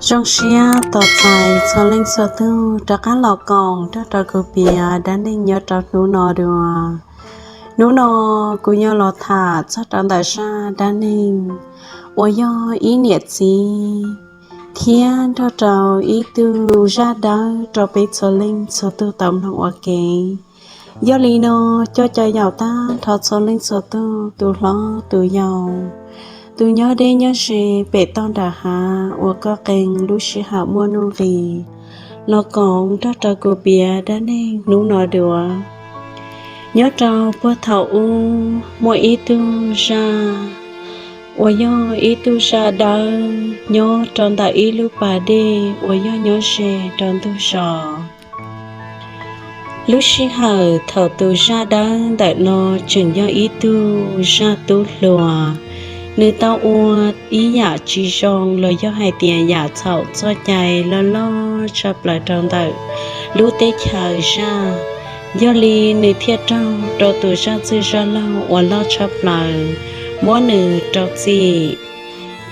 Zoo siab tos txais txhua leej txhua tug rov qab los koom nrog rau kuv piav dab neeg nyob rau hnub no dua. Hnub no kuv yuav los tham txog rau ntawm zaj dab neeg uas yog ib niam txiv thiab nrog rau ib tug zaj dawb rau peb txhua leej txhua tug tau mloog ua ke. Yog li no, coj caw yaum tag nrho txhua leej txhua tug, tus hlob tus yau, tus nyob deb nyob ze pem toj nram hav uas koj qee lub sij hawm muaj nuj nqis los koom nrog rau kuv piav dab neeg hnub no dua. Nyob rau puag thaum ub muaj ib tug zaj uas yog ib tug zaj dawb nyob rau ntawm ib lub pas dej uas yog nyob ze rau ntug zos. Lub sij hawm thaum tus zaj dawb ntawm no tseem yog ib tug zaj tub hluas, nws tau ua ib yam tsis zoo los yog hais tias yam txhaum txoj cai loj loj tshaj plaws rau ntawm lub teb chaws zaj. Yog li nws thiaj raug rau tus zaj txwj zaj laug uas loj tshaj plaws muab nws rau txim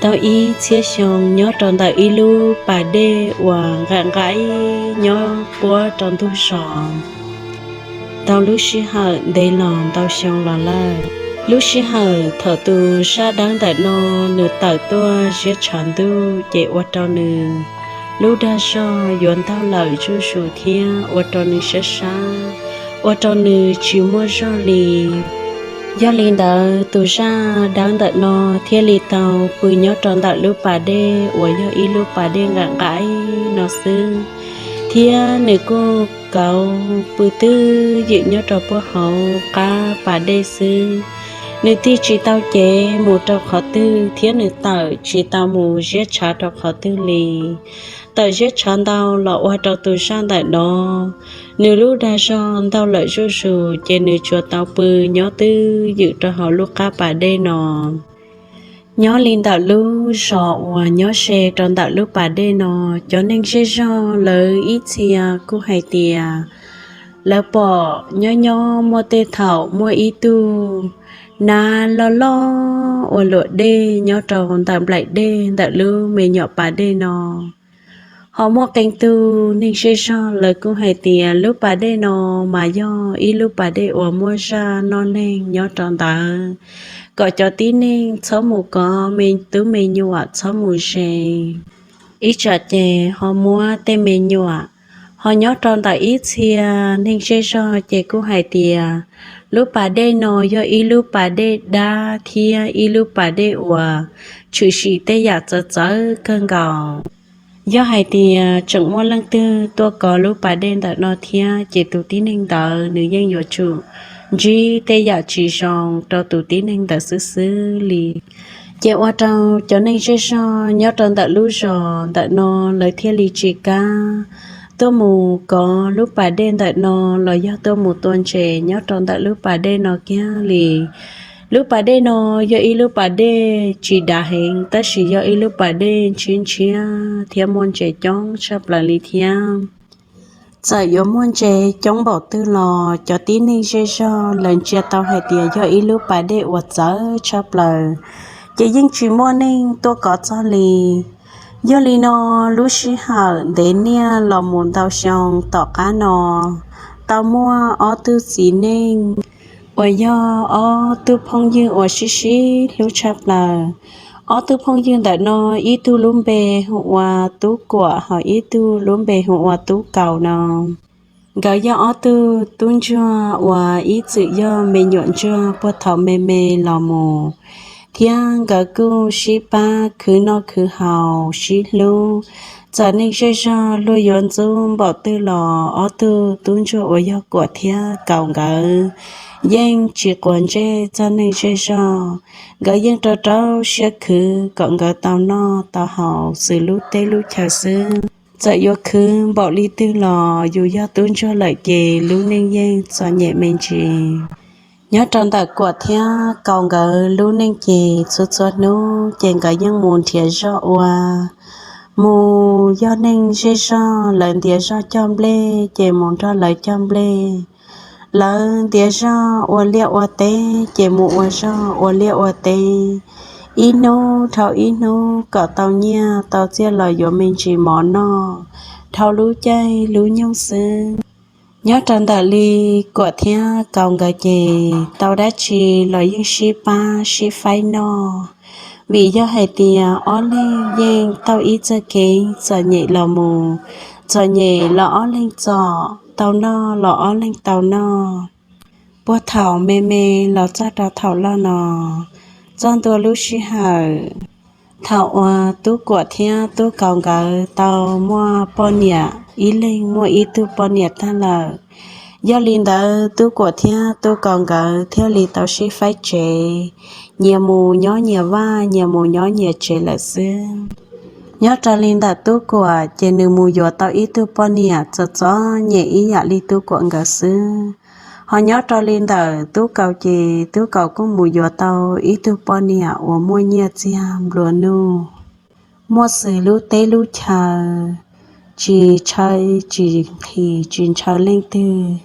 tau ib txhiab xyoo nyob rau ntawm ib lub pas dej uas nqaim nqaim nyob puab rau ntug zos tau lub sij hawm ntev los ntau xyoo los lawm. Lub sij hawm thaum tus zaj dawb ntawm no nws tawm tuaj ziab tshav ntuj ces ua rau nws lub dag zog yuav ntaug lawm zuj zus thiab ua rau nws sab sab, ua rau nws tsis muaj zog li. Yog li ntawd tus zaj dawb ntawm no thiaj li tau pw nyob rau ntawm lub pas dej uas yog ib lub pas dej nqaim nqaim no xwb, thiab nws kuj kauv pw twj ywm nyob rau puag hauv qab pas dej xwb. Nws tig tsis tau cev mus rau qhov twg thiab nws tawm tsis tau mus ziab tshav rau qhov twg li. Tawm ziab tshav ntau los ua rau tus zaj ntawm no nws lub dag zog ntaug lawm zuj zus ces nws tsuas tau pw nyob twj ywm rau hauv lub qab pas dej no. Nyob li ntawm lub zos uas nyob ze rau ntawm lub pas dej no, cov neeg zej zog lawv ib txhia kuj hais tias lawv pom nyob nyob muaj tej thaum muaj ib tug nab loj loj ua luam dej nyob rau ntawm nplaim dej ntawm lub me nyuam pas dej no. Ho muaj qee tug neeg zej zog lawv kuj hais tias lub pas dej no mas yog ib lub pas dej uas muaj zaj noj neeg nyob rau ntawd, kom cov tib neeg txhob mus kov me tub me nyuam txhob mus ze. Ib tsam ces ho muab tej me nyuam. Ho nyob rau ntawm ib txhia neeg zej zog ces kuj hais tias lub pas dej no yog ib lub pas dej dab thiab ib lub pas dej uas tshwm sim tej yam txawv txawv kawg nkaus. Yog hais tias tseem muaj leej twg tuaj kov lub pas dej ntawm no thiab ces tus tib neeg ntawd nws yeej yuav tsum ntsib tej yam tsis zoo rau tus tib neeg ntawd xwb xwb li. Ces ua rau cov neeg zej zog nyob rau ntawm lub zos ntawm no lawv thiaj li tsis kam tuaj mus kov lub pas dej ntawm no los yog tuaj mus tua ntses nyob rau ntawm lub pas dej no kiag li. Lub pas dej no yog ib lub pas dej tsis dav heev tab sis yog ib lub pas dej ntshiab ntshiab thiab muaj ntses coob tshaj plaws li thiab. Txawm yuav muaj ntses coob npaum twg los cov tib neeg zej zog lawv ntsia tau hais tias yog ib lub pas dej uas txawv tshaj plaws, ces yeej tsis muaj neeg tuaj kov txog li. Yog li no, lub sij hawm ntev niaj los mus ntau xyoo tom qab no, tau muaj ob tug txiv neej uas yog ob tug phooj ywg uas sib sib hlub tshaj plaws. Ob tug phooj ywg ntawm no ib tug lub npe hu ua Tub Kuam ho ib tug lub npe hu ua Tub Kaus no. Nkawd yog ob tug tub ntsuag uas ib txwm yog me nyuam ntsuag puag thaum me me los mus, thiab nkawd kuj sib pab khwv noj khwv haus sib hlub. Txawm neeg zej zog luag yuav ntxub npaum twg los ob tug tub ntsuag uas yog Kuam thiab Kaus nkawd yeej tsis quav ntsej txog neeg zej zog. Nkawd yeej rau rau siab khwv kom nkawd tau noj tau haus xws lub teb lub chaw xwb. Txawm yuav khwv npaum li twg los yus yog tub ntsuag lawm ces lub neej yeej txom nyem me ntsis. Nyob rau ntawm Kuam thiab Kaus nkawd lub neej ces txhua txhua hnub ces nkawd yeej mus nrhiav zog ua. Mus yog neeg zej zog lawv ntiav zog cog nplej ces mus nrog lawv cog nplej. Lawv ntiav zog ua liaj ua teb ces mus ua zog ua liaj ua teb. ib hnub dhau ib hnub kom tau nyiaj tau txiaj los yuav me ntsis mov noj dhau lub caij lub nyoog xwb. Nyob rau ntawm Li Kuam thiab Kaus nkawd ces tau dab tsi los yeej sib pab sib faib noj, vim yog hais tias ob leeg yeej tau ib txoj kev txom nyem los mus, txom nyem los ob leeg txom, tau noj los ob leeg tau noj. Puag thaum me me los txog rau thaum loj no, txog ntua lub sij hawm thaum uas Tub Kuam thiab Tub Kaus nkawd tau muaj poj niam, ib leeg muaj ib tug poj niam tag lawm. Yog li ntawd Tub Kuam thiab Tub Kaus nkawd thiaj li tau sib faib tsev, nyias mus nyob nyias vaj, nyias mus nyob nyias tsev lawm xwb. Nyob rau li ntawm Tub Kuam ces nws mus yuav tau ib tug poj niam txom txom nyem ib yam li Tub Kuam nkawd xwb. Ho nyob rau li ntawm Tub Kaus ces Tub Kaus kuj mus yuav tau ib tug poj niam uas muaj nyiaj txiag nplua nuj, muaj xws lub teb lub chaw, tsis ntshaw tsis nqhis tsis ntshaw leej twg.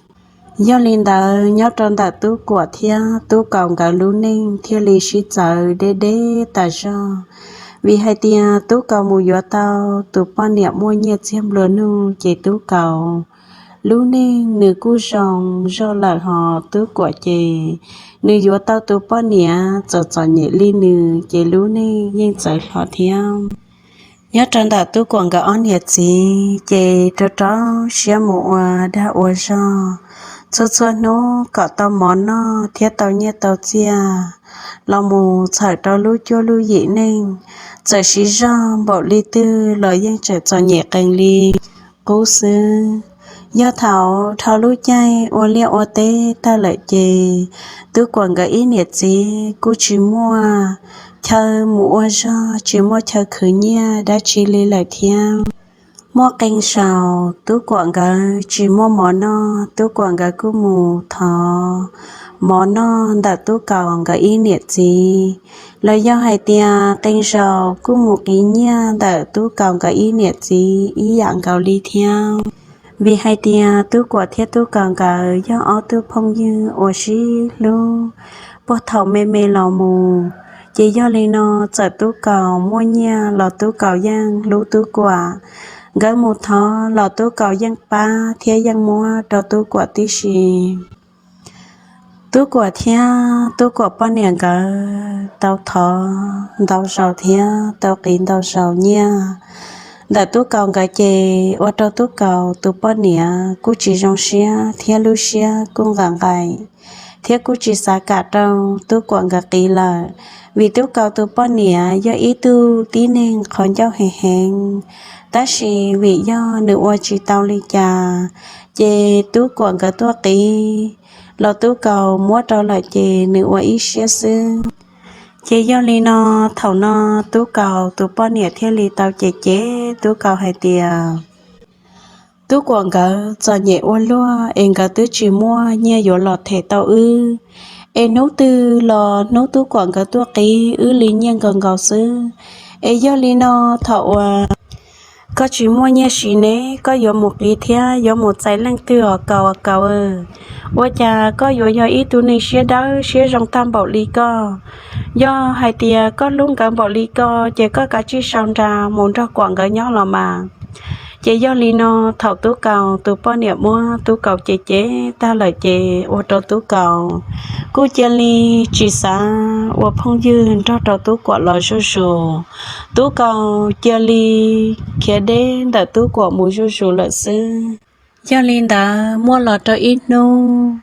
Yog li ntawd nyob rau ntawm Tub Kuam thiab Tub Kaus nkawd lub neej thiaj li sib txawv deb deb tas zog, vim hais tias Tub Kaus mus yuav tau tus poj niam muaj nyiaj txiag nplua nuj ces Tub Kaus lub neej nws kuj zoo zog lawm, ho Tub Kuam ces nws yuav tau tus poj niam txom txom nyem li nws ces lub neej yeej txawv hlo thiab. Nyob rau ntawm Tub Kuam nkawd ob niam txiv ces rau rau siab mus ua dag ua zog, txhua txhua hnub kom tau mov noj thiab tau nyiaj tau txiaj los mus txhawm rau lub cuab lub yim neej, txawm siv zog npaum li twg los yeej tseem txom nyem qees li qub xwb. Yog thaum dhau lub caij ua liaj ua teb tag lawm ces Tub Kuam nkawd ib niam txiv kuj tsis muaj chaw mus ua zog, tsis muaj chaw khwv nyiaj dab tsi li lawm thiab. Muaj qee zaus Tub Kuam nkawd tsis muaj mov noj, Tub Kuam nkawd kuj mus thov mov noj ntawm Tub Kaus nkawd ib niam txiv, los yog hais tias qee zaus kuj mus qiv nyiaj ntawm Tub Kaus nkawd ib niam txiv ib yam nkaus li thiab. Vim hais tias Tub Kuam thiab Tub Kaus nkawd yog ob tug phooj ywg uas sib hlub puag thaum me me los mus, ces yog li no txawm Tub Kaus muaj nyiaj los Tub Kaus yeej hlub Tub Kuam. Nkawd mus thov los Tub Kaus yeej pab thiab yeej muab rau Tub Kuam tib si. Tub Kuam thiab Tub Kuam poj niam nkawd tau thov ntau zaus thiab tau qiv ntau zaus nyiaj ntawm Tub Kaus nkawd ces ua rau Tub Kaus tus poj niam kuj tsis zoo siab thiab lub siab kuj nqaim nqaim, thiab kuj tsis xav kam rau Tub Kuam nkawd qiv lawm, vim Tub Kaus tus poj niam yog ib tug tib neeg qhov ncauj heev heev, tab sis vim yog nws ua tsis tau li cas, ces Tub Kuam nkawd tuaj qiv los Tub Kaus muab rau lawm ces nws ua ib siab xwb. Ces yog li no, thaum no Tub Kaus tus poj niam thiaj li tau cem cem Tub Kaus hais tias, Tub Kuam nkawd txom nyem ua luaj es nkawd twb tsis muaj nyiaj yuav los them tau wb, es hnub twg los hnub Tub Kuam nkawd tuaj qiv wb li nyiaj nkaus nkaus xwb. Es yog li no, thaum uas koj tsis muaj nyiaj siv ne, koj yuav mus qiv thiab yuav mus txais leej twg os Kaus, Kaus? Ua cas koj yuav yog ib tug neeg siab dawb siab zoo tag npaum li koj? Yog hais tias koj hlub nkawd npaum li ko, ces koj kav tsij sau nra mus nrog Kuam nkawd nyob los mas. Ces yog li no, thaum Tub Kaus tus poj niam muab Tub Kaus cem cem tag lawm ces ua rau Tub Kaus kuj cia li tsis xav ua phooj ywg nrog rau Tub Kuam los zuj zus. Tub Kaus cia li khiav deb ntawm Tub Kuam mus zuj zus lawm xwb. Yog li ntawd muaj los rau ib hnub,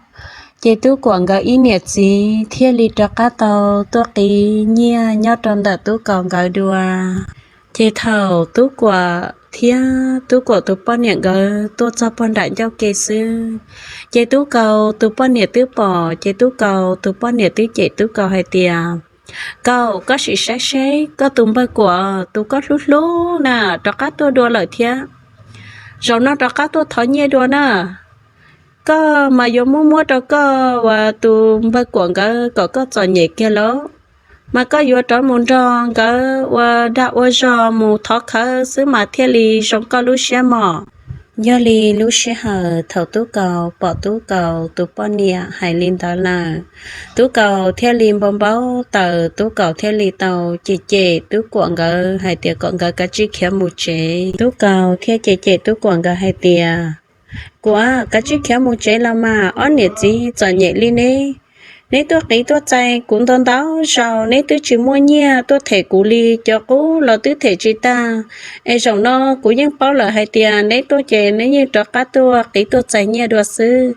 ces Tub Kuam nkawd ib niam txiv thiaj li rov qab tau tuaj qiv nyiaj nyob rau ntawm Tub Kaus nkawd dua. Ces thaum Tub Kuam thiab Tub Kuam tus poj niam nkawd tuaj txog puag nram ncauj ke xwb, ces Tub Kaus tus poj niam twb pom, ces Tub Kaus tus poj niam twb cem Tub Kaus hais tias, Kaus, koj sim saib seb koj tus npawg Kuam tus koj hlub hlub na rov qab tuaj dua lawm thiab. Zaum no rov qab tuaj thov nyiaj dua na. Koj mas yuav muab muab rau koj uas tus npawg Kuam nkawd kom koj txom nyem kiag lauj, mas koj yuav rov mus nrog nkawd ua dag ua zog mus thov khawv xwb mas thiaj li zoo koj lub siab mog. Yog li lub sij hawm thaum Tub Kaus pom Tub Kaus tus poj niam hais li ntawd lawm, Tub Kaus thiaj li npau npau taws, Tub Kaus thiaj li tau cem cem Tub Kuam nkawd hais tias kom nkawd kav tsij khiav mus tsev. Tub Kaus thiaj cem cem Tub Kuam nkawd hais tias, Kuam, kav tsij khiav mus tsev los mas, ob niam txiv txom nyem li neb. Neb tuaj qiv tuaj txais kuv ntau ntau zaus, neb twb tsis muaj nyiaj tuaj them kuv li, cov qub los twb them tsis tag. Es zaum no kuv yeej paub lawm hais tias neb tuaj ces neb yeej rov qab tuaj qiv tuaj txais nyiaj dua xwb.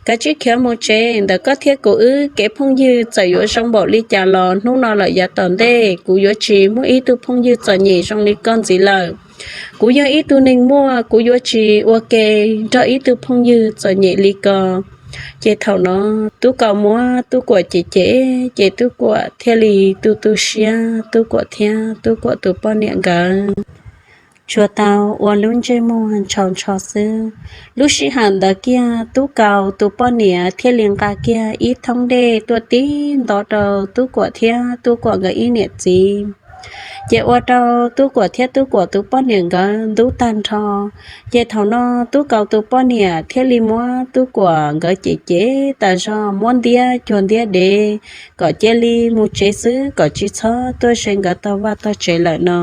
Kav tsij khiav mus tsev, ntawm koj thiab kuv wb kev phooj ywg txawm yuav zoo npaum li cas los hnub no lawm yav tom ntej kuv yuav tsis muaj ib tug phooj ywg txom nyem zoo li koj ntxiv lawm. Kuv yog ib tug neeg muaj, kuv yuav tsis ua ke nrog ib tug phooj ywg txom nyem li ko. Ces thaum no Tub Kaus muab Tub Kuam cem cem, ces Tub Kuam thiaj li tu tu siab, Tub Kuam thiab Tub Kuam tus poj niam nkawd tsuas tau ua lub ntsej muag ntsho ntsho xwb. Lub sij hawm ntawd kiag Tub Kaus tus poj niam thiaj li nqa kiag ib thoob dej tuaj tib ntov rau Tub Kuam thiab Tub Kuam nkawd ib niam txiv. Ces ua rau Tub Kuam thiab Tub Kuam tus poj niam nkawd ntub tag nrho. Ces thaum no Tub Kaus tus poj niam thiaj li muab Tub Kuam nkawd cem cem tas zog, muab ntiab cuag ntiab dev, kom cia li mus tsev xwb, kom tsis txhob tuaj ze nkawd tau vaj tau tsev lawm no.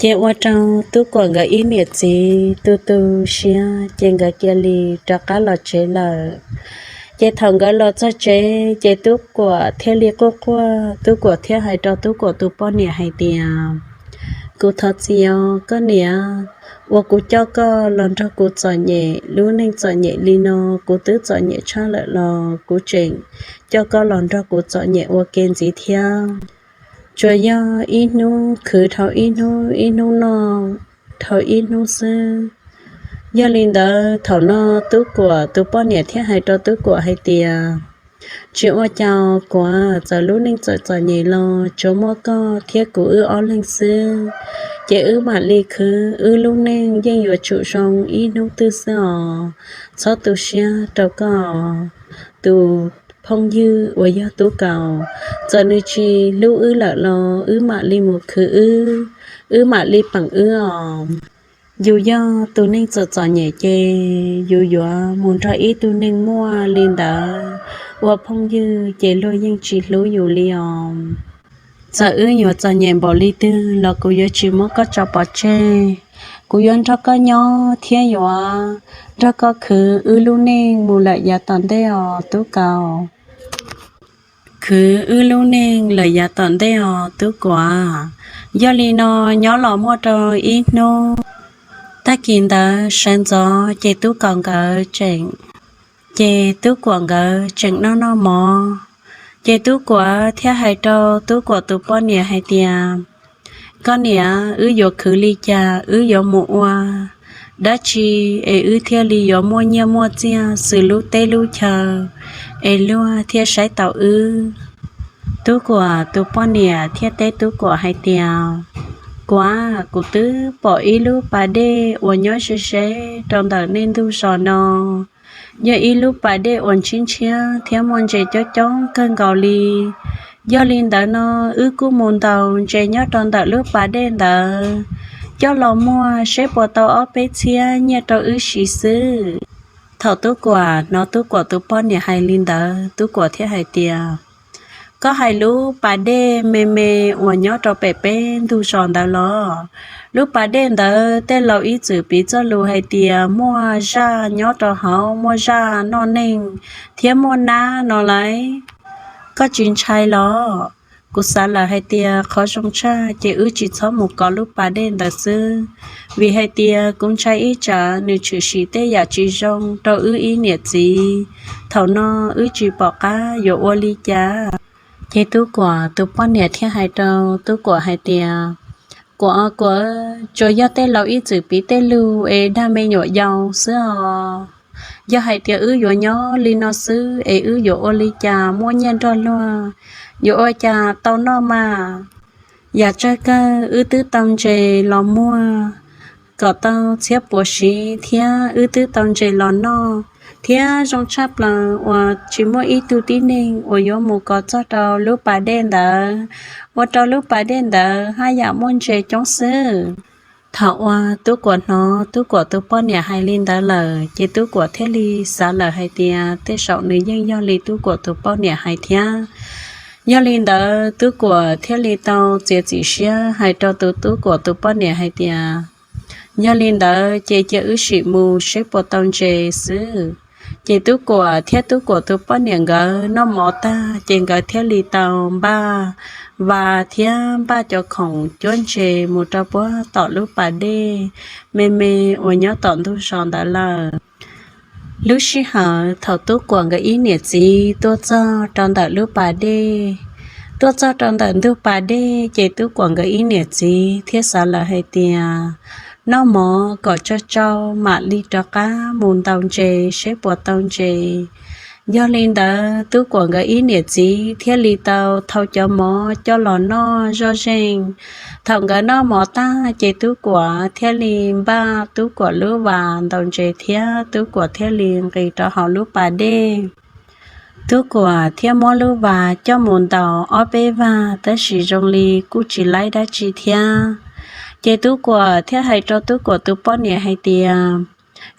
Ces ua rau Tub Kuam nkawd ib niam txiv tu tu siab, ces nkawd cia li rov qab los tsev lawm. Ces thaum nkawd los txog tsev, ces Tub Kuam thiaj li quaj quaj, Tub Kuam thiaj hais rau Tub Kuam tus poj niam hais tias, Kuv thov txim os koj niam, uas kuv coj koj los nrog kuv txom nyem, lub neej txom nyem li no, kuv twb txom nyem tshaj lawm los kuv tseem coj koj los nrog kuv txom nyem ua ke ntxiv thiab. Tsuas yog ib hnub khwv dhau ib hnub, ib hnub noj dhau ib hnub xwb. Yog li ntawd thaum no Tub Kuam tus poj niam thiaj hais rau Tub Kuam hais tias, Tsis ua cas Kuam, txawm lub neej txawm txom nyem los tsuas muaj koj thiab kuv wb ob leeg xwb, ces wb mam li khwv, wb lub neej yeej yuav tsum zoo ib hnub twg xwb os. Txhob tu siab rau koj tus phooj ywg uas yog Tub Kaus, txawm nws tsis hlub wb lawm los wb mam li mus khwv wb, wb mam li peem wb os. Yus yog tus neeg txom txom nyem ces yus yuav mus nrog ib tug neeg muaj li ntawd ua phooj ywg ces luag yeej tsis hlub yus li os. Txawm wb yuav txom nyem npaum li twg los kuv yuav tsis muab koj tso pov tseg. Kuv yuav nrog koj nyob thiab yuav nrog koj khwv wb lub neej mus lawm yav tom ntej os Tub Kaus. Khwv wb lub neej lawm yav tom ntej os Tub Kuam. Yog li no nyob los muaj rau ib hnub, tag kis ntawd sawv ntxov ces Tub Kaus nkawd tseem, ces Tub Kuam nkawd tseem noj noj mov. Ces Tub Kuam thiaj hais rau Tub Kuam tus poj niam hais tias, Koj niam, wb yuav khwv li cas, wb yuav mus ua dab tsi es wb thiaj li yuav muaj nyiaj muaj txiaj xws lub teb lub chaw es luag thiaj saib taus wb? Tub Kuam tus poj niam thiaj teb Tub Kuam hais tias, Kuam, kuv twb pom ib lub pas dej uas nyob ze ze rau ntawm nej ntug zos no. Yog ib lub pas dej uas ntshiab ntshiab thiab muaj ntses coob coob kawg nkaus li. Yog li ntawd no wb kuj mus ntaus ntses nyob rau ntawm lub pas dej ntawd, coj los muag seb puas tau ob peb txhiab nyiaj rau wb siv xwb. Thaum Tub Kuam hnov Tub Kuam tus poj niam hais li ntawd, Tub Kuam thiaj hais tias, Koj hais lub pas dej me me uas nyob rau pem peb ntug zos ntawd los? Lub pas dej ntawd tej laus ib txwm piv txoj lus hais tias muaj zaj nyob rau hauv, muaj zaj noj neeg thiab muaj nab no lauj. Koj tsis ntshai los? Kuv xav lawm hais tias qhov zoo tshaj ces wb tsis txhob mus kov lub pas dej ntawd xwb, vim hais tias kuv ntshai ib tsam nws tshwm sim tej yam tsis zoo rau wb ib niam txiv. Thaum no wb tsis pom qab yuav ua li cas. Ces Tub Kuam tus poj niam thiaj hais rau Tub Kuam hais tias, Kuam, Kuam, tsuas yog tej laus ib txwm piv tej lus es dag me nyuam yaus xwb os. Yog hais tias wb yuav nyob li no xwb es wb yuav ua li cas muaj nyiaj nrog luag, yuav ua cas tau noj mas? Yam tsawg kawg wb twb tau ntses los muag kom tau txhiab puas siv thiab wb twb tau ntses los noj, thiab zoo tshaj plaws uas tsis muaj ib tug tib neeg uas yuav mus kov txog rau lub pas dej ntawd, ua rau lub pas dej ntawd haj yam muaj ntses coob xwb. Thaum uas Tub Kuam hnov Tub Kuam tus poj niam hais li ntawd lawm ces Tub Kuam thiaj li xav lawm hais tias tej zaum nws yeej yog li Tub Kuam tus poj niam hais thiab. Yog li ntawd Tub Kuam thiaj li tau txiav txim siab hais rau tus Tub Kuam tus poj niam hais tias, yog li ntawd ces cia wb sim mus seb puas tau ntses xwb. Ces Tub Kuam thiab Tub Kuam tus poj niam nkawd noj mov tag ces nkawd thiaj li tau npaj vas thiab npaj cov khoom cuab ntses mus rau puag tom lub pas dej me me uas nyob tom ntug zos ntawd lawm. Lub sij hawm thaum Tub Kuam nkawd ib niam txiv tuaj txog rau ntawm lub pas dej, tuaj txog rau ntawm ntug pas dej ces Tub Kuam nkawd ib niam txiv thiaj xav lawm hais tias, noj mov kom tsau tsau mam li rov qab mus ntaus ntses seb puas tau ntses. Yog li ntawd Tub Kuam nkawd ib niam txiv thiaj li tau thau cov mov coj los noj zoj zeej. Thaum nkawd noj mov tag ces Tub Kuam thiaj li npaj Tub Kuam lub vas ntaus ntses thiab Tub Kuam thiaj li nqis rau hauv lub pas dej. Tub Kuam thiaj muab lub vas coj mus ntaus ob peb vag tab sis zoo li kuj tsis laib dab tsi thiab. Ces Tub Kuam thiaj hais rau Tub Kuam tus poj niam hais tias,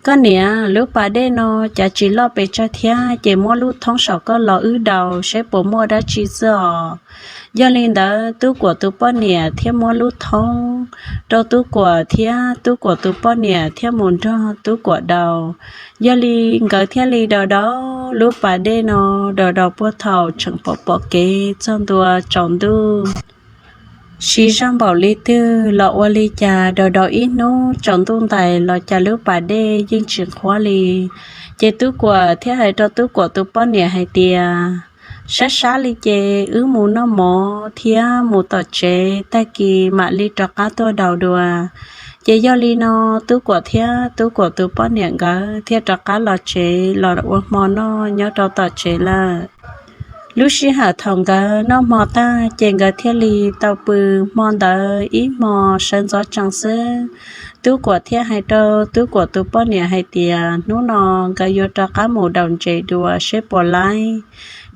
koj niam, lub pas dej no cav tsis loj pes tsawg thiab ces muab lub thoob saum koj los wb daus seb puas muaj dab tsi xwb os. Yog li ntawd Tub Kuam tus poj niam thiaj muab lub thoob rau Tub Kuam thiab Tub Kuam tus poj niam thiaj mus nrog Tub Kuam daus. Yog li nkawd thiaj li daus daus lub pas dej no, daus daus puag thaum tseem pom pom kev txog ntua tsaus ntuj. Siv zog npaum li twg los ua li cas daus daus ib hnub tsaus ntuj ntais los cas lub pas dej yeej tsis qhuav li. Ces Tub Kuam thiaj hais rau Tub Kuam tus poj niam hais tias, sab sab li ces wb mus noj mov thiab mus tom tsev, tag kis mam li rov qab tuaj daus dua. Ces yog li no Tub Kuam thiab Tub Kuam tus poj niam nkawd thiaj rov qab los tsev los ua hmo noj nyob rau tom tsev lawm. Lub sij hawm thaum nkawd noj hmo tag ces nkawd thiaj li tau pw. Hmo ntawd ib hmo sawv ntxov tsees xwb, Tub Kuam thiaj hais rau Tub Kuam tus poj niam hais tias hnub no nkawd yuav rov qab mus daus ntses dua seb puas laib.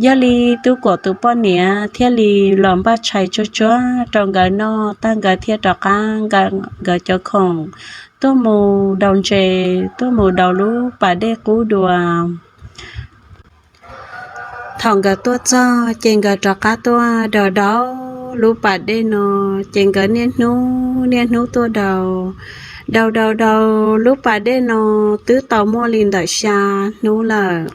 Yog li Tub Kuam tus poj niam thiaj li los npaj tshais tsuag tsuag rau nkawd noj tag nkawd thiaj rov qab nqa nkawd cov khoom tuaj mus daus ntses, tuaj mus daus lub pas dej qub dua. Thaum nkawd tuaj txog ces nkawd rov qab tuaj daus daus lub pas dej no, ces nkawd niaj hnub niaj hnub tuaj daus, daus daus daus lub pas dej no twb tau muaj li ntawm xya hnub lawm.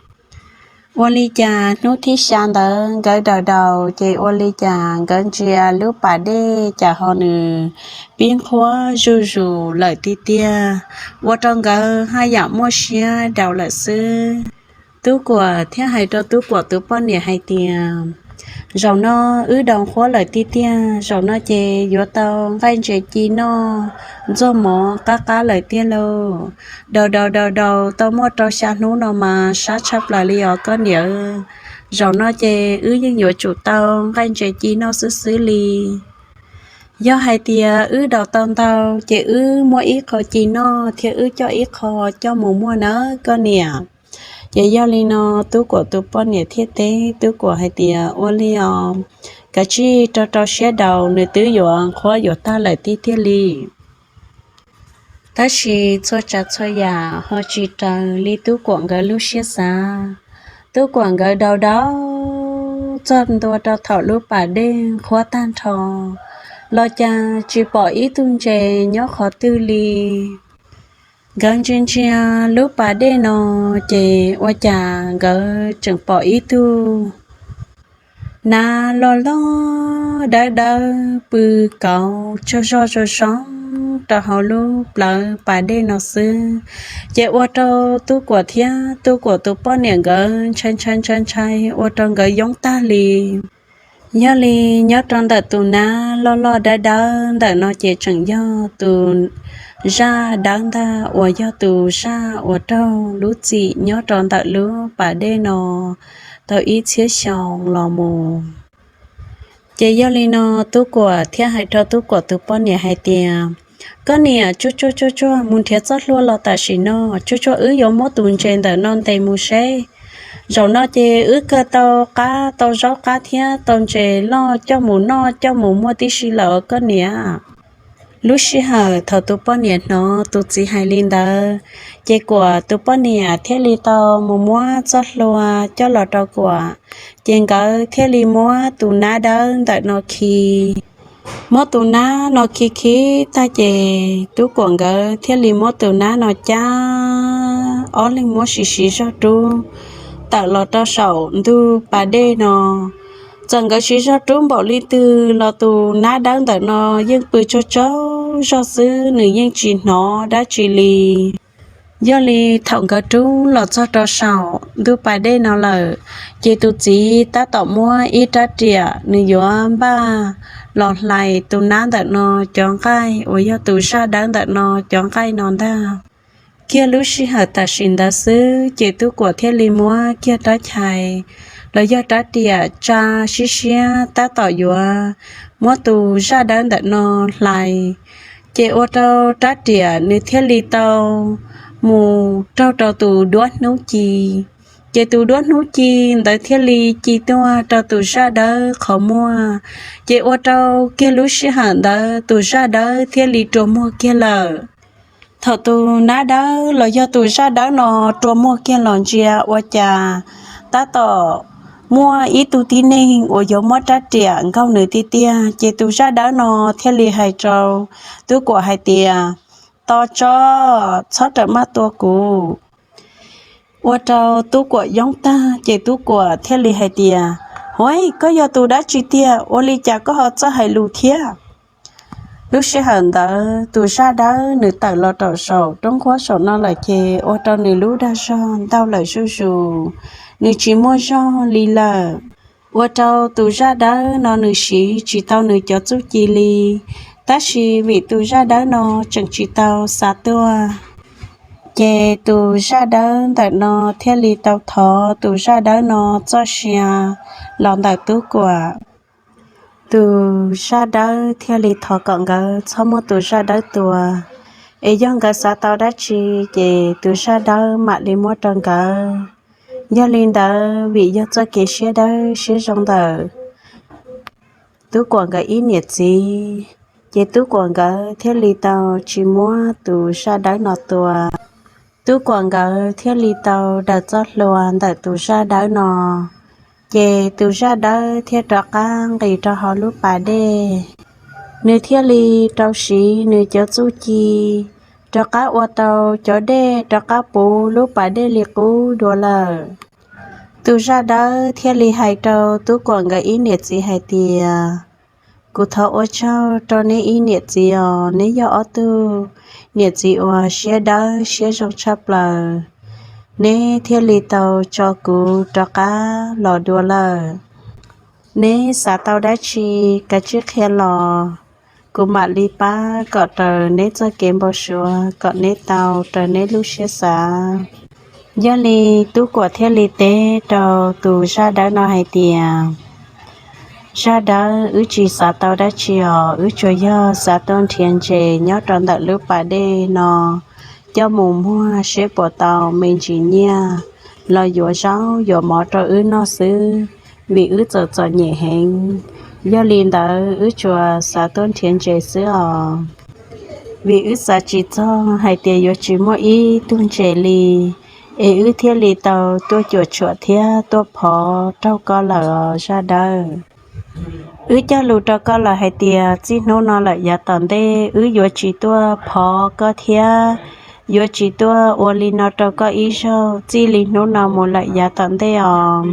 Ua li cas hnub thib xya ntawd nkawd daus daus ces ua li cas nkawd ntsia lub pas dej cas ho nws pib nqhuab zuj zus lawm tiag tiag, ua rau nkawd haj yam muaj siab daus lawm xwb. Tub Kuam thiaj hais rau Tub Kuam tus poj niam hais tias, zaum no wb daus nqhuab lawm tiag tiag, zaum no ces yuav tau nqaij ntses ci noj ntxuag mov qab qab lawm tiag lauj. Daus daus daus daus tau muaj rau xya hnub no mas sab tshaj plaws li os koj niam. Zaum no ces wb yeej yuav tsum tau nqaij ntses ci noj xwb xwb li. Yog hais tias wb daus tau ntau ces wb muab ib qho ci noj thiab wb coj ib qho coj mus muag nawb koj niam. Ces yog li no Tub Kuam tus poj niam thiaj teb Tub Kuam hais tias, ua li os, kav tsij rau rau siab daus, nws twb yuav nqhuab yuav tag lawm tiag tiag li. Tab sis txhua tsav txhua yam ho tsis raws li Tub Kuam nkawd lub siab xav. Tub Kuam nkawd daus daus txog ntua rau thaum lub pas dej nqhuab tag nrho los cas tsis pom ib tug ntses nyob qhov twg li. Nkawd ntsia ntsia lub pas dej no ces ua cas nkawd tseem pom ib tug nab loj loj dawb dawb pw kauv tsaug zog zoo zoo rau hauv lub plawv pas dej no xwb. Ces ua rau Tub Kuam thiab Tub Kuam tus poj niam nkawd ntshai ntshai ntshai ntshai ua rau nkawd yoob tag li. Yog li nyob rau ntawm tus nab loj loj dawb dawb ntawm no ces tseem yog tus zaj dawb ntag uas yog tus zaj uas raug lub txim nyob rau ntawm lub pas dej no tau ib txhiab xyoo los mus. Ces yog li no Tub Kuam thiaj hais rau Tub Kuam tus poj niam hais tias, koj niam, tsuag tsuag tsuag tsuag mus nrhiav txoj hlua los tam sim no, tsuag tsuag wb yuav muab tus ntses ntawm no ntes mus seb. Zaum no ces wb kawg tau qab tau zaub qab thiab tau ntses loj coj mus noj coj mus muag tib si lawm os koj niam. Lub sij hawm thaum tus poj niam hnov tus txiv hais li ntawd, ces Kuam tus poj niam thiaj li tau mus muab txoj hlua coj los rau Kuam, ces nkawd thiaj li muab tus nab dawb ntawm no khi. Muab tus nab no khi khi tag ces Tub Kuam nkawd thiaj li muab tus nab no cab, ob leeg muab siv siv zog rub tawm los rau saum ntug pas dej no. Txawm nkawd siv zog rub npaum li twg los tus nab dawb ntawm no yeej pw tsaug tsaug zog xwb, nws yeej tsis hnov dab tsi li. Yog li thaum nkawd rub los txog rau saum ntug pas dej no lawm, ces tus txiv tab tom muab ib rab riam nws yuav npaj los hlais tus nab ntawm no cov nqaij uas yog tus zaj dawb ntawm no cov nqaij no ntag. Kiag lub sij hawm tam sim ntawd xwb ces Tub Kuam thiaj li muab kiag rab chais los yog rab riam tsa siab siab tab tom yuav muab tus zaj dawb ntawm no hlais, ces ua rau rab riam nws thiaj li tau mus raug rau tus duab hnub ci. Ces tus duab hnub ci ntawd thiaj li ci tuaj rau tus zaj dawb qhov muag, ces ua rau kiag lub sij hawm ntawd tus zaj dawb thiaj li rua muag kiag lawm. Thaum tus nab dawb los yog tus zaj dawb no rua muag kiag los ntsia ua cas tab tom muaj ib tug tib neeg uas yuav muab rab riam nkaug nws tiag tiag, ces tus zaj dawb no thiaj li hais rau Tub Kuam hais tias, Tos tso, txhob rawm maj tua kuv. Ua rau Tub Kuam yoob tag ces Tub Kuam thiaj li hais tias, Huav, koj yog tus dab tsi tiag, ua li cas koj ho txawj hais lus thiab? Lub sij hawm ntawd tus zaj dawb nws tawm los rau saum roob nqhuab saum no lawm ces ua rau nws lub dag zog ntau lawm zuj zus, nws tsis muaj zog li lawm. Ua rau tus zaj dawb no nws siv tsis tau nws cov txuj ci li, tab sis vim tus zaj dawb no tseem tsis tau xav tuag, ces tus zaj dawb ntawm no thiaj li tau thov tus zaj dawb no txoj sia los ntawm Tub Kuam. Tus zaj dawb thiaj li thov kom nkawd txhob muab tus zaj dawb tua, es yog nkawd xav tau dab tsi, ces tus zaj dawb mam li muab rau nkawd. Yog li ntawd, vim yog txoj kev siab dawb siab zoo ntawm Tub Kuam nkawd ib niam txiv, ces Tub Kuam nkawd thiaj li tau tsis muab tus zaj dawb no tua. Tub Kuam nkawd thiaj li tau daws txoj hlua ntawm tus zaj dawb no, ces tus zaj dawb thiaj rov qab nqis rau hauv lub pas dej. Nws thiaj li rau siv nws cov txuj ci rov qab ua tau cov dej rov qab puv lub pas dej li qub dua lawm. Tus zaj dawb thiaj li hais rau Tub Kuam nkawd ib niam txiv hais tias, Kuv thov ua tsaug rau neb ib niam txiv os, neb yog ob tug niam txiv uas siab dawb siab zoo tshaj plaws, neb thiaj li tau tso kuv rov qab los dua lawm. Neb xav tau dab tsi, kav tsij qhia los, kuv mam li pab kom raws neb txoj kev npau suav kom neb tau raws neb lub siab xav. Yog li Tub Kuam thiaj li teb rau tus zaj dawb no hais tias, Zaj dawb, wb tsis xav tau dab tsi os, wb tsuas yog xav tuaj nrhiav ntses nyob rau ntawm lub pas dej no coj mus muag seb puas tau me ntsis nyiaj los yuav zaub yuav mov rau wb noj xwb, vim wb txom txom nyem heev. Yog li ntawd wb tsuas xav tuaj nrhiav ntses xwb os, vim wb xav tsis txog hais tias yuav tsis muaj ib tug ntses li, es wb thiaj li tau tuaj cuam tshuam thiab tuaj phov raug koj lawm os zaj dawb. Wb cog lus rau koj lawm hais tias txij hnub no lawm yav tom ntej wb yuav tsis tuaj phov koj thiab yuav tsis tuaj ua li no rau koj ib zaug txij li hnub no mus lawm yav tom ntej os.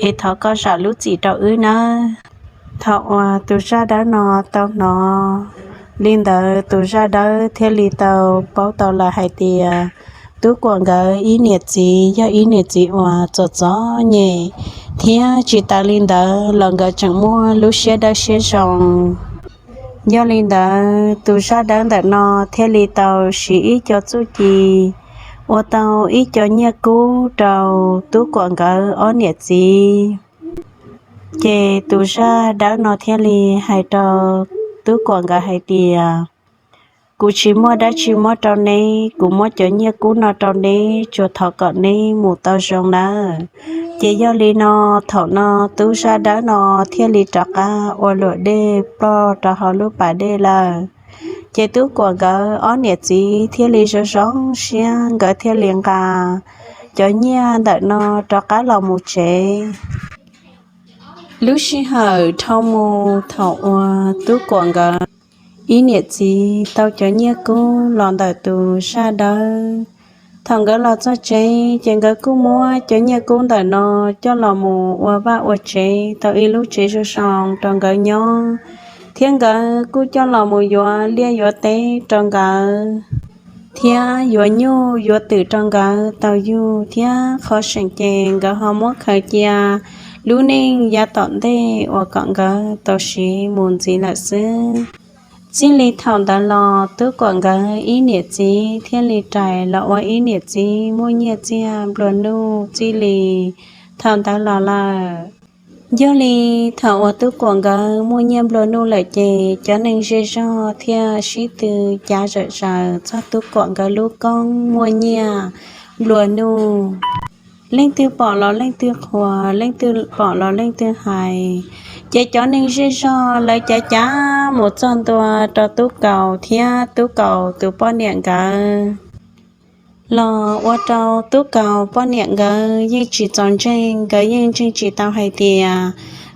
Es thov koj zam lub txim rau wb nawb. Thaum uas tus zaj dawb no tau hnov li ntawd, tus zaj dawb thiaj li tau paub tau lawm hais tias Tub Kuam nkawd ib niam txiv yog ib niam txiv uas txom txom nyem, thiab tsis tas li ntawd los nkawd tseem muaj lub siab dawb siab zoo. Yog li ntawd, tus zaj dawb ntawm no thiaj li tau siv ib co txuj ci ua tau ib co nyiaj kub rau Tub Kuam nkawd ob niam txiv. Ces tus zaj dawb no thiaj li hais rau Tub Kuam nkawd hais tias, Kuv tsis muaj dab tsi muab rau neb, kuv muab cov nyiaj kub no rau neb tsuas thov kom neb mus tau zoo nawb. Ces yog li no, thaum no tus zaj dawb no thiaj li rov qab ua luam dej ploj rau hauv lub pas dej lawm. Ces Tub Kuam nkawd ob niam txiv thiaj li zoo zoo siab, nkawd thiaj li nqa cov nyiaj ntawm no rov qab los mus tsev. Lub sij hawm dhau mus thaum uas Tub Kuam nkawd ib niam txiv tau cov nyiaj kub los ntawm tus zaj dawb, thaum nkawd los txog tsev ces nkawd kuj muab cov nyiaj kub ntawm no coj los mus ua vaj ua tsev tau ib lub tsev zoo zoo rau nkawd nyob, thiab nkawd kuj coj los mus yuav liaj yuav teb rau nkawd, thiab yuav nyuj yuav twm rau nkawd tau yug thiab qhov seem ces nkawd ho muab khaws cia lub neej yav tom ntej uas kom nkawd tau siv mus ntxiv lawm xwb. Txij li thaum ntawd los Tub Kuam nkawd ib niam txiv thiaj li rais los ua ib niam txiv muaj nyiaj txiag nplua nuj txij li thaum ntawd los lawm. Yog li thaum uas Tub Kuam nkawd muaj nyiaj nplua nuj lawm ces cov neeg zej zog thiaj sib tw cav zom zaws txog Tub Kuam nkawd lub koob muaj nyiaj nplua nuj. Leej twg pom los leej twg qhuas, leej twg pom los leej twg hais. Ces cov neeg zej zog lawv cav cav mus txog ntua rau Tub Kaus thiab Tub Kaus tus poj niam nkawd, los ua rau Tub Kaus poj niam nkawd yeej tsis txaus ntseeg, nkawd yeej ntseeg tsis tau hais tias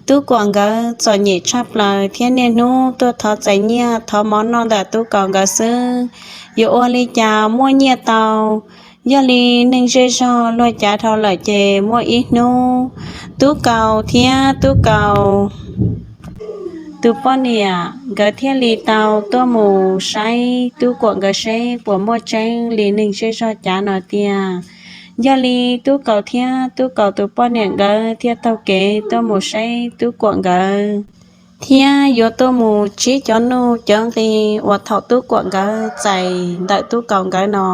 Tub Kuam nkawd txom nyem tshaj plaws thiab niaj hnub tuaj thov txais nyiaj thov mov noj ntawm Tub Kaus nkawd xwb. Yuav ua li cas muaj nyiaj tau? Yog li neeg zej zog luag cav dhau lawm ces muaj ib hnub Tub Kaus thiab Tub Kaus tus poj niam nkawd thiaj li tau tuaj mus saib Tub Kuam nkawd seb puas muaj tseeb li neeg zej zog cav no tiag. Yog li Tub Kaus thiab Tub Kaus tus poj niam nkawd thiaj taug kev tuaj mus saib Tub Kuam nkawd, thiab yuav tuaj mus tsib cov nuj cov nqi uas thaum Tub Kuam nkawd txais ntawm Tub Kaus nkawd no.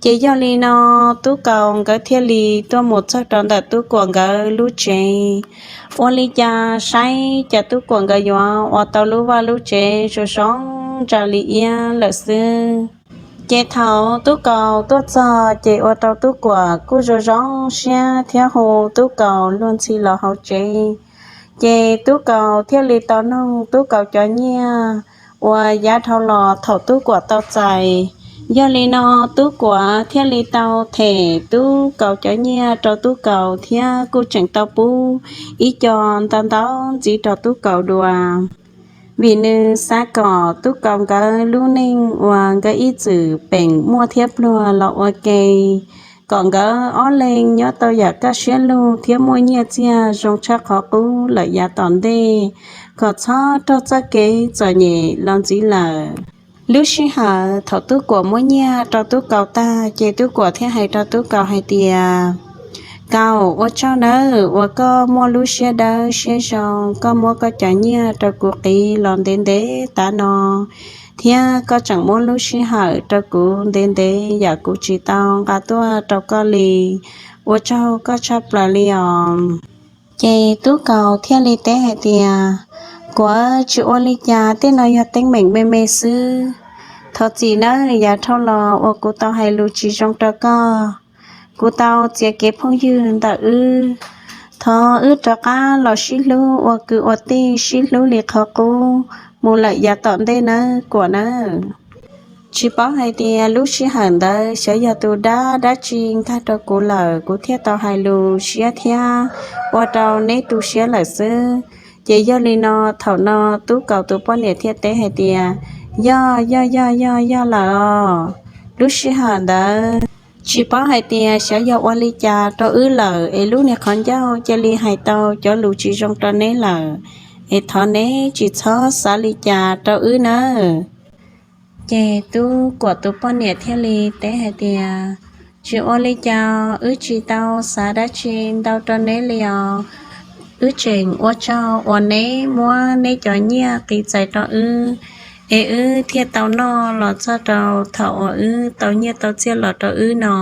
Ces yog li no Tub Kaus nkawd thiaj li tuaj mus txog rau ntawm Tub Kuam nkawd lub tsev. Ua li cas saib cas Tub Kuam nkawd yuav ua tau lub vaj lub tsev zoo zoo nraug li iab lawm xwb. Ces thaum Tub Kaus tuaj txog ces ua rau Tub Kuam kuj zoo zoo siab thiab hu Tub Kaus luag ntxhi los hauv tsev. Ces Tub Kaus thiaj li tau noog Tub Kaus cov nyiaj uas yav dhau los thaum Tub Kuam tau txais. Yog li no Tub Kuam thiaj li tau them Tub Kaus cov nyiaj rau Tub Kaus thiab kuj tseem tau pub ib co ntau ntau ntxiv rau Tub Kaus dua. Vim nws xav kom Tub Kaus nkawd lub neej uas nkawd ib txwm peem muaj thiab pluag los ua ke, kom nkawd ob leeg nyob tau yam kaj siab lug thiab muaj nyiaj txiag zoo tshaj qhov qub lawm yav tom ntej, kom txhob raug txoj kev txom nyem los ntxiv lawm. Lub sij hawm thaum Tub Kuam muab nyiaj rau Tub Kaus tag ces Tub Kuam thiaj hais rau Tub Kaus hais tias, Kaus, ua tsaug nawb uas koj muaj lub siab dawb siab zoo, koj muab koj cov nyiaj rau kuv qiv los ntev ntev tav no, thiab koj tseem muab lub sij hawm rau kuv ntev ntev yam kuv tsis tau nqa tuaj rau koj li. Ua tsaug koj tshaj plaws li os. Ces Tub Kaus thiaj li teb hais tias, Kuam, tsis ua li cas, tej no yog teeb meem me me xwb. Thov txim nawb, yav dhau los uas kuv tau hais lus tsis zoo rau koj, kuv tau txiav kev phooj ywg ntawm wb. Thov wb rov qab los sib hlub ua kwv ua tij, sib hlub li qhov qub mus lawm yav tom ntej nawb Kuam nawb. Tsis paub hais tias lub sij hawm ntawd xyov yog tus dab dab tsi nkag rau kuv lawm, kuv thiaj tau hais lus siab thiab ua rau neb tu siab lawm xwb. Ces yog li no, thaum no Tub Kaus tus poj niam thiaj teb hais tias, Yog, yog, yog, yog, yog lawm os. Lub sij hawm ntawd tsis paub hais tias xyov yog ua li cas rau wb lawm es lub niag qhov ncauj cia li hais tau cov lus tsis zoo rau neb lawm, es thov neb tsis txhob xav li cas rau wb nawb. Ces Tub Kuam tus poj niam thiaj li teb hais tias, Tsis ua li cas, wb tsis tau xav dab tsi ntau rau neb li os. Wb tseem ua tsaug uas neb muab neb cov nyiaj qiv txais rau wb, es wb thiaj tau noj los txog rau thaum uas wb tau nyiaj tau txiaj los rau wb no.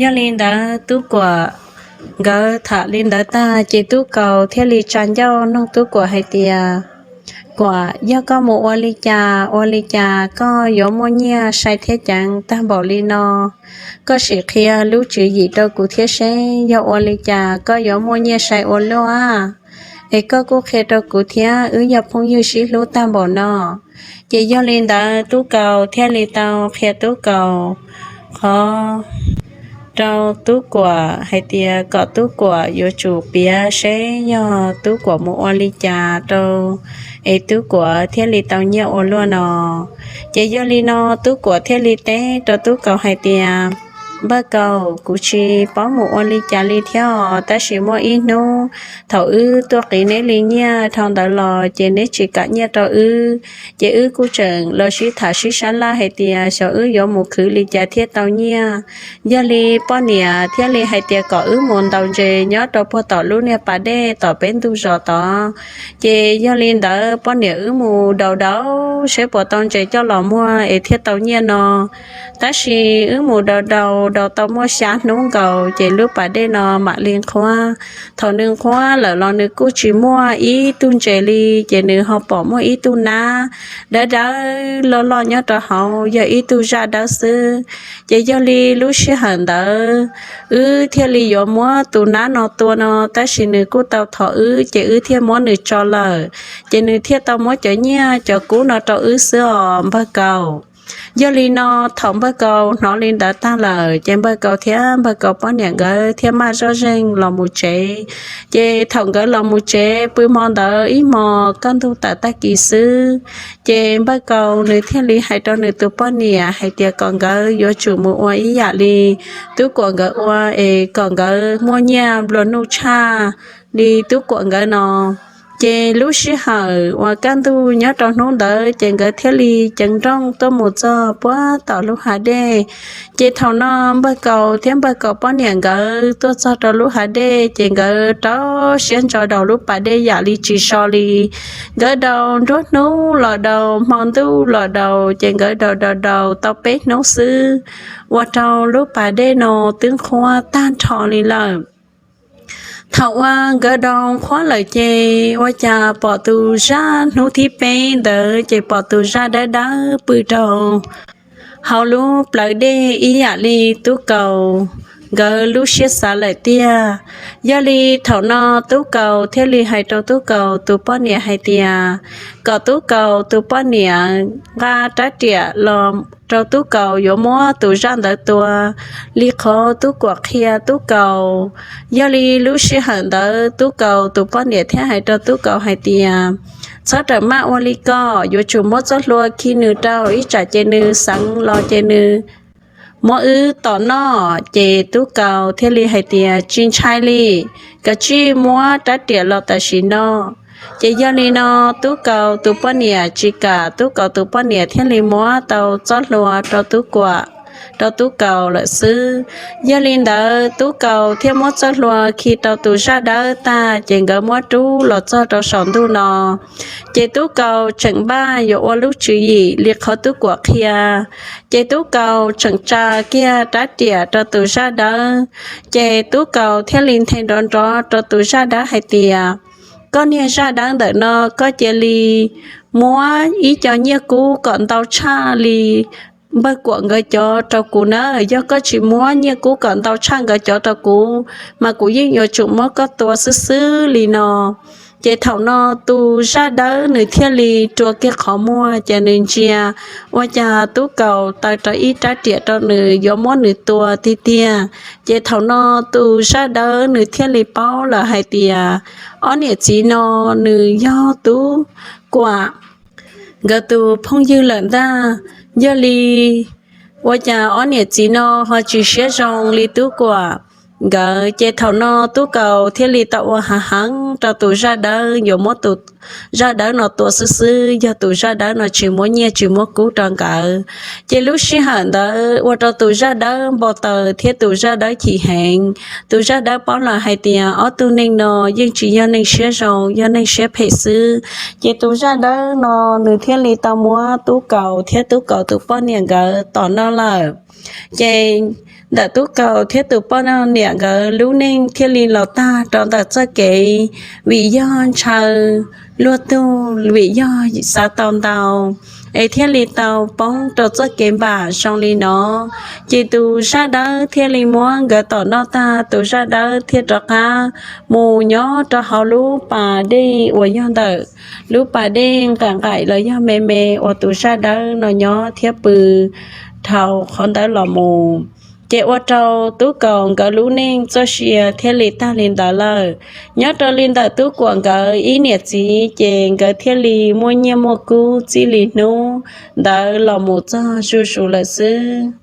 Yog li ntawd Tub Kuam nkawd tham li ntawd tag ces Tub Kaus thiaj li tsa ncauj nug Tub Kuam hais tias, Kuam, yog koj mus ua li cas, ua li cas koj yuav muaj nyiaj sai thiab ceev tag npaum li no? Koj sim qhia lub tswv yim rau kuv thiab seb yog ua li cas koj yuav muaj nyiaj sai ua luaj. es koj kuj qhia rau kuv thiab, wb yog phooj ywg sib hlub tag npaum no. Ces yog li ntawd Tub Kaus thiaj li tau qhia Tub Kaus qhov rau Tub Kuam hais tias kom Tub Kuam yuav tsum piav seb yog Tub Kuam mus ua li cas rau es Tub Kuam thiaj li tau nyiaj ua luaj no. Ces yog li no Tub Kuam thiaj li teb rau Tub Kaus hais tias, Npawg Kaus, kuv tsis paub mus ua li cas li thiab os, tab sis muaj ib hnub thaum wb tuaj qiv neb li nyiaj dhau ntawd los ces neb tsis kam nyiaj rau wb, ces wb kuj tseem los sib tham sib sab laj hais tias xyov wb yuav mus khwv li cas thiaj tau nyiaj. Yog li poj niam thiaj li hais tias kom wb mus ntaus ntses nyob rau puag tom lub niag pas dej tom peb ntug zos tod. Ces yog li ntawd poj niam wb mus daus daus seb puas tau ntses coj los muag es thiaj tau nyiaj no. Tab sis wb mus daus daus daus tau muaj xya hnub nkaus ces lub pas dej no mam li nqhuab. Thaum nws nqhuab lawm los nws kuj tsis muaj ib tug ntses li, ces nws ho pom muaj ib tug nab dawb dawb loj loj nyob rau hauv, yog ib tug zaj dawb xwb. Ces yog li lub sij hawm ntawd wb thiaj li yuav muab tus nab no tua no, tab sis nws kuj tau thov wb ces wb thiaj muab nws tso lawm, ces nws thiaj tau muab cov nyiaj cov kub no rau wb xwb os npawg Kaus. Yog li no thaum npawg Kaus hnov li ntawd tag lawm ces npawg Kaus thiab npawg Kaus poj niam nkawd thiaj maj zoj zeeg los mus tsev. Ces thaum nkawd los mus tsev pw hmo ntawd ib hmos kaj ntug tawm tag kis xwb, ces npawg Kaus nws thiaj li hais rau nws tus poj niam hais tias kom nkawd yuav tsum mus ua ib yam li Tub Kuam nkawd ua es kom nkawd muaj nyiaj nplua nuj tshaj li Tub Kuam nkawd no. Ces lub sij hawm uas kaj ntug nyob rau hnub ntawd ces nkawd thiaj li ceev nrooj tuaj mus txog puag tom lub hav dej. Ces thaum no npawg Kaus thiab npawg Kaus poj niam nkawd tuaj txog rau lub hav dej ces nkawd rau siab ntso daus lub pas dej yam li tsis so li. Nkawd daus nruab hnub los daus, hmo ntuj los daus, ces nkawd daus daus daus tau peb hnub xwb, ua rau lub pas dej no twb nqhuab tag nrho li lawm. Thaum uas nkawd daus nqhuab lawm ces ua cas pom tus zaj hnub thib peb ntawd ces pom tus zaj dawb dawb pw rau hauv lub plawv dej ib yam li Tub Kaus nkawd lub siab xav lawm tiag. Yog li thaum no Tub Kaus thiaj li hais rau Tub Kaus tus poj niam hais tias kom Tub Kaus tus poj niam nqa rab riam los rau Tub Kaus yuav muab tus zaj ntawd tua li qhov Tub Kuam qhia Tub Kaus. Yog li lub sij hawm ntawd Tub Kaus tus poj niam thiaj hais rau Tub Kaus hais tias, txhob rawm maj ua li ko, yuav tsum muab txoj hlua khi nws rau ib tsam ces nws xeev los ces nws muab wb tom noj. Ces Tub Kaus thiaj li hais tias, tsis ntshai li, koj cia li muab rab riam los tam sim no. Ces yog li no Tub Kaus tus poj niam tsis kam, Tub Kaus tus poj niam thiaj li muab tau txoj hlua rau Tub Kuam, rau Tub Kaus lawm xwb. Yog li ntawd Tub Kaus thiaj muab txoj hlua khi rau tus zaj dawb tag ces nkawd muab rub los txog rau saum ntuj no. Ces Tub Kaus tseem npaj yuav ua lub tswv yim li qhov Tub Kuam qhia. Ces Tub Kaus tseem tsa kiag rab riam rau tus zaj dawb. Ces Tub Kaus thiaj li nthe nrov nrov rau tus zaj dawb hais tias, koj niag zaj dawb ntawm no, koj cia li muab ib co nyiaj kub kom ntau tshaj li npawg Kuam nkawd cov rau kuv nawb. Yog koj tsis muab nyiaj kub kom ntau tshaj nkawd cov rau kuv, mas kuv yeej yuav tsum muab koj tua xwb xwb li no. Ces thaum no tus zaj dawb nws thiaj li rua kiag qhov muag ces nws ntsia ua cas Tub Kaus taw rau ib rab riam rau nws yuav muab nws tua tiag tiag. Ces thaum no tus zaj dawb nws thiaj li paub lawm hais tias ob niam txiv no nws yog Tub Kuam nkawd tus phooj ywg lawm ntag. Yog li ua cas ob niam txiv no ho tsis siab zoo li Tub Kuam nkawd? Ces thaum no Tub Kaus thiaj li tau ua hav heev rau tus zaj dawb, yuav muab tus zaj dawb no tua xwb xwb, yog tus zaj dawb no tsis muab nyiaj tsis muab kub rau nkawd. Ces lub sij hawm ntawd ua rau tus zaj dawb npau taws thiab tus zaj dawb chim heev. Tus zaj dawb paub lawm hais tias ob tug neeg no yeej tsis yog neeg siab zoo, yog neeg siab phem xwb. Ces tus zaj dawb no nws thiaj li tau muab Tub Kaus thiab Tub Kaus tus poj niam nkawd tom noj lawm. Ces ntawm Tub Kaus thiab tus poj niam nkawd lub neej thiaj li los tag rau ntawm txoj kev vim yog ntshaw luag tug, vim yog xav tau ntau, es thiaj li tau poob rau txoj kev npam zoo li no. Ces tus zaj dawb thiaj li muab nkawd tom noj tag, tus zaj dawb thiaj rov qab mus nyob rau hauv lub pas dej uas yog ntawm lub pas dej nqaim nqaim los yog me me uas tus zaj dawb no nyob thiab pw dhau qhov ntawd los mus. Ces ua rau Tub Kaus nkawd lub neej txoj sia thiaj li tag li ntawd lawm. Nyob rau li ntawm Tub Kuam nkawd ib niam txiv ces nkawd thiaj li muaj nyiaj muaj kub txij li hnub ntawd los mus txog zuj zus lawm xwb.